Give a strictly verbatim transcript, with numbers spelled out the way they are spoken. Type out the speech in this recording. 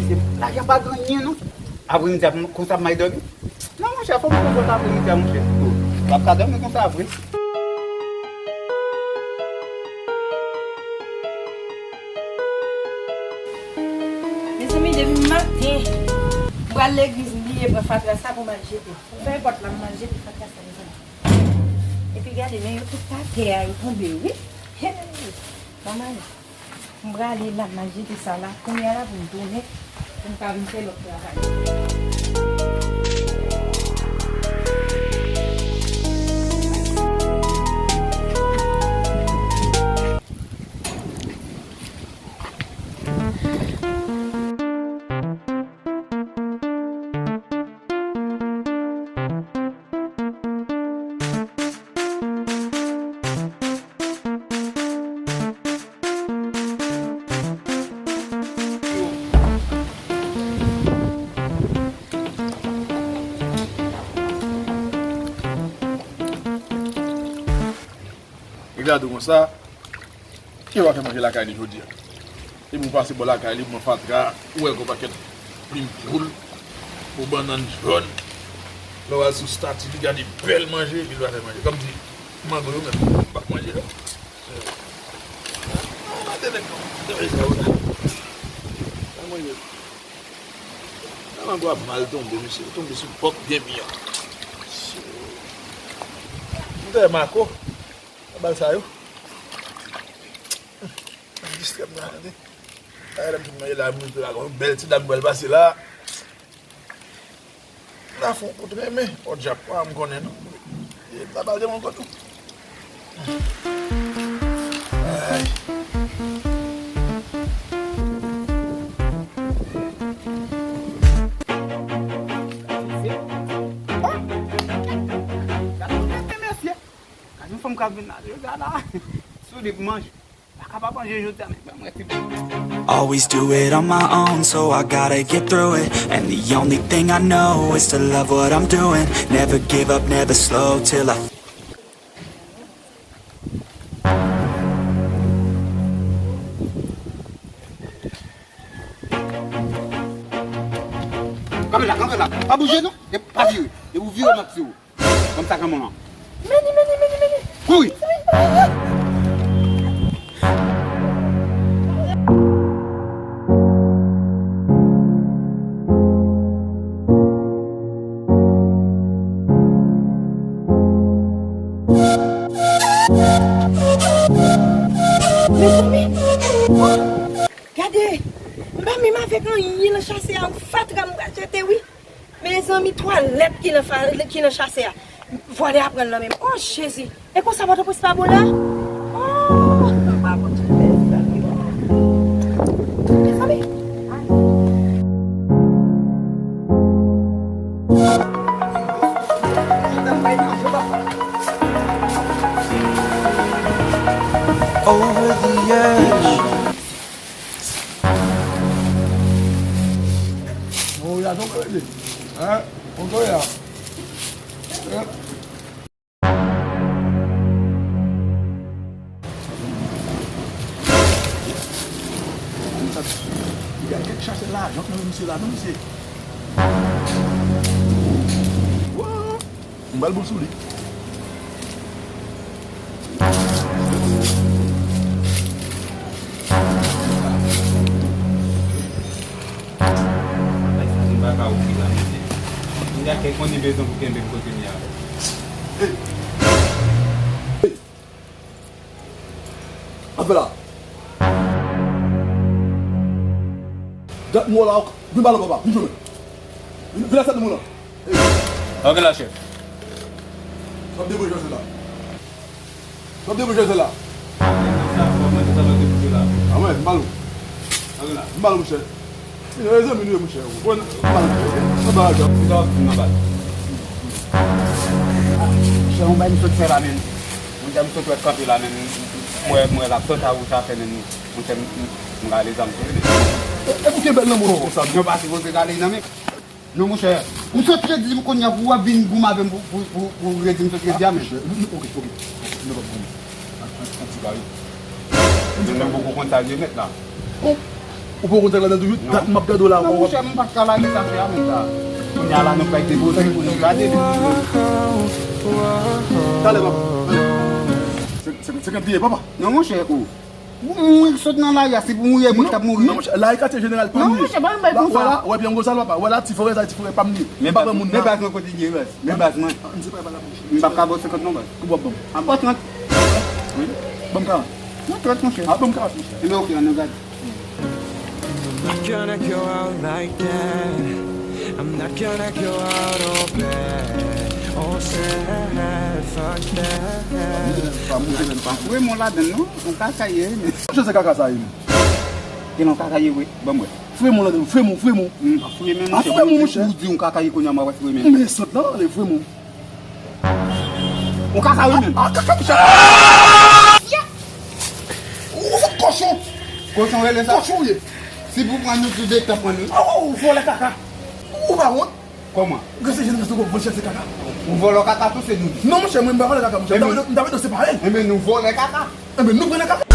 Se lajan pa gen anyen, non. Apremidi a, konsa m al dòmi? Non, monchè, fò m konprann apremidi a, monchè. Bon, m ap ka dòmi konsa vre. Mezanmi, depi maten, m pral legliz, m bliye pran fatra sa pou m al jete. Fè pòt la, m al jete fatra sa, mezanmi. Epi gade, men yo tout atè a, yo tonbe, wi. Hey! Manman, m prale la, m al jete sa la. Kounye a la pou m tounen, pou m ka vin fè lòt travay. Regade konsa, ki va fè manje lakay li jodi a. Epi w pase bò lakay li, pran fatra, ou wè gwo pakèt plim poul, gwo bannann jòn. Lè w al sou stati li, gade bèl manje, epi l pa fè manje. Kòmsi mango yo menm, m p ap manje non. Ah, tande nèg nan, tande sa yo la. Pa manje. Ah, mango a mal tonbe, mesye. Tonbe sou pòk byen byen. M te wè mako. Sa bal sa yo. Ap distrè m nan, tande. Ay, lè m fin manje la, m rive la, gon bèl ti dam pral pase la. La fè yon kout renmen. O dyab, pa m konnen non. E, la bal de mon kote. Ay. Gade yon fanm k ap vin la, jodi a la. Sou li pou manje. Pa ka pa manje jodi a, men ban mwen ti. Always do it on my own, so I gotta get through it. And the only thing I know is to love what I'm doing. Never give up, never slow till I Kanpe la, kanpe la. Pa bouje non. E pa vire. E ou vire, m ap di w. Ban m sa granmoun lan. Meni, meni, meni, meni. Kouri. Mezanmi. Gade, m pa menm avèk anyen nan chase a, yon fatra m pral jete wi. Mezanmi, twalèt ki nan fa-, ki nan chase a. Vòlè a pran l nan men m. Oh, Jezi! E konsa Pòtoprens pa bon la? Oh, papa Bondye, mezanmi. Mezanmi! Over the edge. Bon, y a ton kòlèg. Hein? Bon, ton y a. Hein? Li gen kèk chase lajan nan men misye la, non, misye. Wa! M pral bon sou li. Bagay sa, se pa ka oke la, mesye. Kounye a, kèk moun li bezwen pou kenbe m kote m ye a. Afè la. Dat mwen la, vin ba la papa, vin jwenn mwen. Vin, vin la sèt mwen la. Ok la, chèf. Sa ap debouche la. Sa ap debouche la. Sa, fò mwen, sa va debouche la. Ah ouais, m ba l. Ok la. M ba l, monchè. Mezanmi nou ye, monchè. Bon, mal, mal bagay. Monchè, yon bagay m sot fè la menm. Monchè, m sot wè kanpe la menm. Mwen, mwen la sot a wouch a fè menm. Monchè, m, m, m rale zam sou li. E, e pou te bèl nan mouton konsa. Mwen pa sipoze rale nan men. Non, monchè. M sot redi pou kounye a pou w ap vin goumen avè m pou, pou, pou, pou redi m sot redi a menm. Ok, ok. An, an, an ti bagay. Mwen menm poko konn sa l ye mèt la. Bon. Ou poko konn sa k ladan toujou? Dat m ap gade w la. Non, monchè, m pa t ka lage sa fè a menm sa. Kounye a la, nou fèk depoze pou nou gade. Talè, papa. Senkant, senkant li ye, papa. Non, monchè, o. Pou mouri sot nan lari a, se pou mouri, mwen k ap mouri. Non, monchè, lari katye jeneral pa m li. Non, monchè, pa yon bagay konsa. Wè la, wè pye m konsa, papa. Wè la, ti forè sa, ti forè pa m li. M pa pran moun nan. Men baz mwen kote l ye, baz. Men baz mwen. M p ap ka ba w senkant non, baz. Ou p ap ban m? A, ba w trant. Wi. Ban m karant. Non, trant, monchè. A, ban m karant, monchè. Ebyen, oke, ann nou gade. I'm not gonna go out like that. I'm not gonna go out all bad. Oh, sad, fuck that. Pa moute menm, pa. Wi, mon ladann, non? Yon kaka ye, men. Monchè, se kaka sa ye, men. Gen yon kaka ye, wi. Ban m wè. Fouye mon ladann, fouye mon, fouye mon. M pa fouye, men, monchè. Fouye mon, monchè. Ou di yon kaka ye, kounye a, m ap wè fouye, men. Men sot la, ale, fouye mon. Ou kaka wi menm. A, kaka, monchè. Ou se kochon. Kochon rele sa? Kochon ou ye. Si pou pran nou tou de tan pran nou. A, ou vòlè kaka. Ou pa wont? Kòman? Ou gen se jenerasyon k ap vòlè se kaka. Ou vòlè kaka tou se nou. Non, monchè, mwen m pa vòlè kaka, monchè. M ta vle, m ta vle nou separe. Enben, nou vòlè kaka. Enben, nou vòlè kaka.